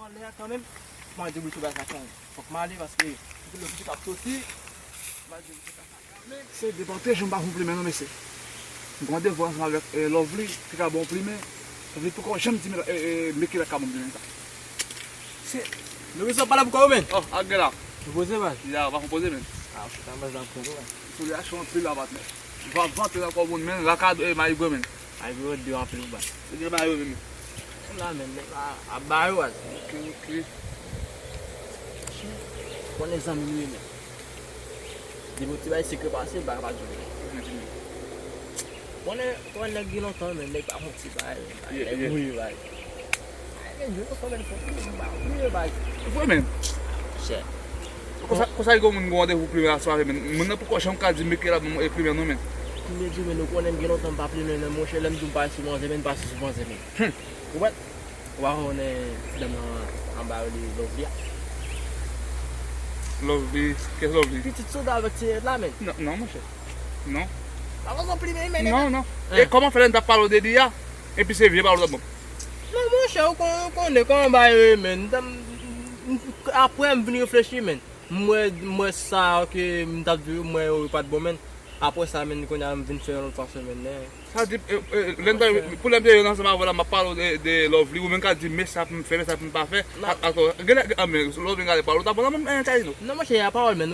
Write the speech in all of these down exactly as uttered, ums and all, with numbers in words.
Lè a kanmenm, fò m al deboute bagay sa kanmenm. Fòk m ale paske anpil lòt boutik ap soti. M al deboute bagay sa kanmenm. Se depann jan m pa fon plimen non, mesye. M gen randevou ansanm avèk eh, Lovely, ki ka ban m plimen. Lovely poko janm di m eh, eh, men ki lè ka ban m plimen sa. Se. Nou bezwen pale pou kò yo, men. Oh, ak gen la. Nou poze, baz? Ya, pa fon poze, men. Ah, ok, sa baz la pou ou, baz. Sou li a chou anpil la, patnè. Va vante nan kò moun, men, la ka eh, mayi gwo, men. Ay, bro, de anpil ou bat. Se gen bagay yo menm. Menm la menm, nèg la ap ba yo, baz. Ok, ok. Konnen zanmi nou ye menm. Depi yon ti bagay sekrè pase, bagay pa djòl. Konnen, konnen nèg gen lontan menm, nèg pa fon ti bagay menm. Nèg mouye bagay. Ay, men, yo fò bèl fò plimen, ba, plimen, baz. Ou fò menm. Chè. Konsa, konsa, gen moun gen randevou plimen aswè, men moun nan poko janm ka di m ke l ap ban m plimen non, men. Plimen di, men nou konnen m gen lontan m pa plimen non, monchè, lè m di w m pase sou manzè, men m pase sou manzè, men. Ou wè? Ou pa konnen ti dam nan anba yo li Lovely a? Lovely, kiyès Lovely? Pitit Soda avèk ti nèt la, men. Non, non, monchè. Non. Pa bezwen plimen, men. Non, non. E kòman fè lè n t ap pale w de li a? Epi se vye pawòl w t ap ban m. Non, monchè, ou kon-, ou konnen kòman bagay yo ye, men. M t ap, m, m, apre, m vin reflechi, men. M wè, m wè sa ke m t ap di w, m wè yo pa t bon, men. Apre sa, men, kounye a, m vin fè yon lòt fason, men, men. Sa di, eh, eh, lè m ta, pou lè m te ansanm avè w la, m ap pale w de, de Lovely, ou menm ka di, men sa pou m fè, men sa pou m pa fè. Atò, genlè, ah, men, Lovely gade pawòl, ou ta bon la, men, eh, Carino. Non, monchè, a pawòl, men.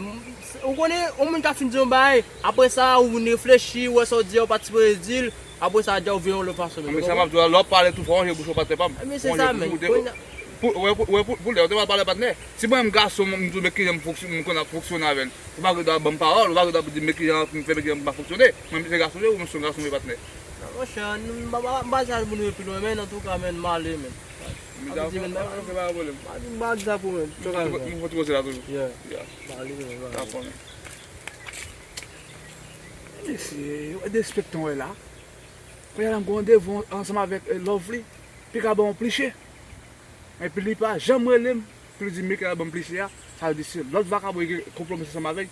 Ou konnen, yon moun ka fin di yon bagay, apre sa, ou vin reflechi, ou wè sa w di a, ou pa t sipoze di l, apre sa, dja ou vire yon lòt fason, men. Men sa m ap di w la, lè w ap pale tou fò, w wonje bouch ou patnè pa m. Men se sa, men. Pou, wè, pou, wè, pou, pou lè, w te pral pale patnè. Si mwen menm gason, m di w, men kijan m fonksyone, m konn ap fonksyone avè l. Ou pa gen dwa ban m pawòl, ou pa gen dwa pou di m, men kijan pou m fè, men kijan pou m pa fonksyone. Mwen menm se gason m ye, ou menm se yon gason m ye, patnè. Non, monchè, m pa, m pa, m pa di al pou nou ye pi lwen, men antouka, men, m ale, men. M di, men, ok, pa gen pwoblèm. M pa di sa pou mwen, m pa di sa pou mwen. M konn poze la toujou. Yeah. Yeah. M ale, men, m ale. Dakò, men. Mesye, yo derespekte w la. Kounye a la, m gen randevou ansanm avèk, eh, Lovely. Li ka ban m pliche. Epi li pa janm rele m pou li di m ke l ap ban m pliche a. Sa vle di se lòt vakabon ki konplo m ansanm avè l.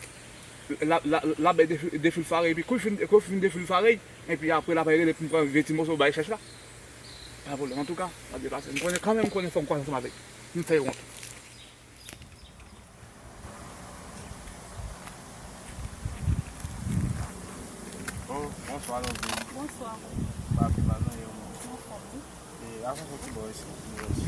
L ap, l ap, l ap bay defi-, defilfare, epi kou l fin, kou l fin defilfare, epi apre l ap rele pou m pran vye ti moso bay chèch la. Pa pwoblèm, antouka, l ap deplase. M konnen, kanmenm, m konnen fò m kwaze ansanm avè l. M fè wont. Oh, bonswa, Lovely. Bonswa. Pa pi mal, non, e ou menm? Anfòm, wi. E, avan tout, bon, esi, esi.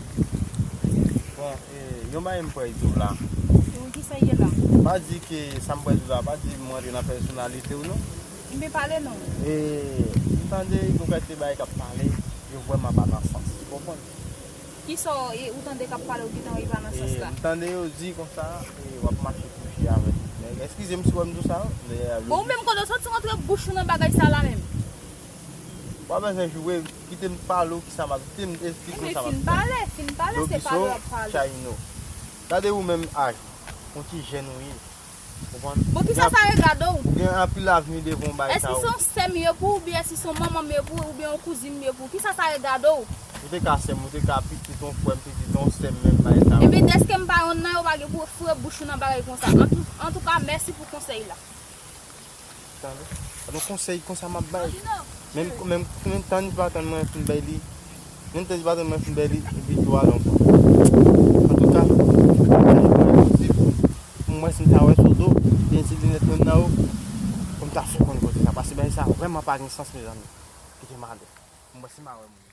Bon, e, yon bagay m pral di w la. E wi, kisa ye la? Pa di ke sa m pral di w la, pa di m rantre nan pèsonalite w, non. Ebyen, pale non. E, m tande yon kantite bagay k ap pale, yo vrèman pa nan sans, ou konprann? Kisa w, e, ou tande k ap pale, ou gentan wè li pa nan sans la? E, m tande yo di konsa, e, w ap mache kouche avèk nèg. Eskize m si w wè m di w sa, men, e, yo... Bon, ou menm kote w soti rantre bouch ou nan bagay sa la menm? W ap bezwen joure, kite m pale w kisa m ap, kite m esplike w sa m ap di. Ebyen, fin pale, fin pale, se pale w ap pale. Chayino. Gade ou menm aj ou, yon ti jèn ou ye. Konprann? Bon, kisa sa regade w? Ou gen anpil avni devan w bay sa yo. Èske se yon sè m ye pou ou, oubyen èske se yon manman m ye pou ou, oubyen yon kouzin m ye pou ou? Kisa sa regade w? Ou te ka sè m, ou te ka pitit yon frè m, pitit yon sè m, menm bay sa yo. Ebyen, dèske m pa yonn nan yo, pa gen pou w foure bouch ou nan bagay konsa. Antou-, antouka, mèsi pou konsèy la. Tande? Gade yon konsèy konsa m ap bay. Menm, menm, menm tann li pa tann mwen fin bay li. Menm tann li pa tann mwen fin bay li, epi tou ale ankò. Antouka, pou mwen si m ta wè sou do, gen ti linèt menm nan yo, pou m ta fè konn kote sa. Paske bagay sa vrèman pa gen sans, mezanmi. Kite m ale. Pou mwen si m a wè moun.